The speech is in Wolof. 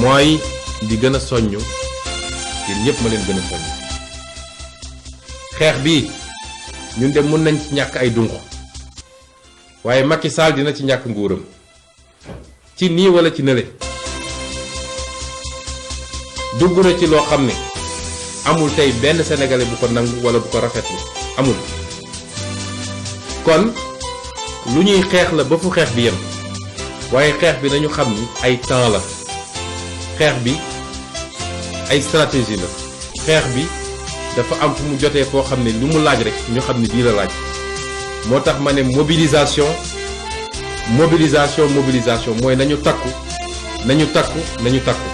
mooy di gën a soññ yéen ñëpp ma leen gën a soññ xeex bi ñun de mën nañ ci ñàkk ay dunq waaye Macky Sall dina ci ñàkk nguuram ci nii wala ci nële dugg na ci loo xam ne amul tey benn sénégalais bu ko nangu wala bu ko rafetlu amul kon lu ñuy xeex la ba fu xeex bi yem waaye xeex bi nañu xam ni ay temps la xeex bi ay stratégie la xeex bi dafa am fu mu jotee foo xam ne lu mu laaj rek ñu xam ne bii la laaj moo tax ma ne mobilisation mooy nañu takku nañu takku nañu takku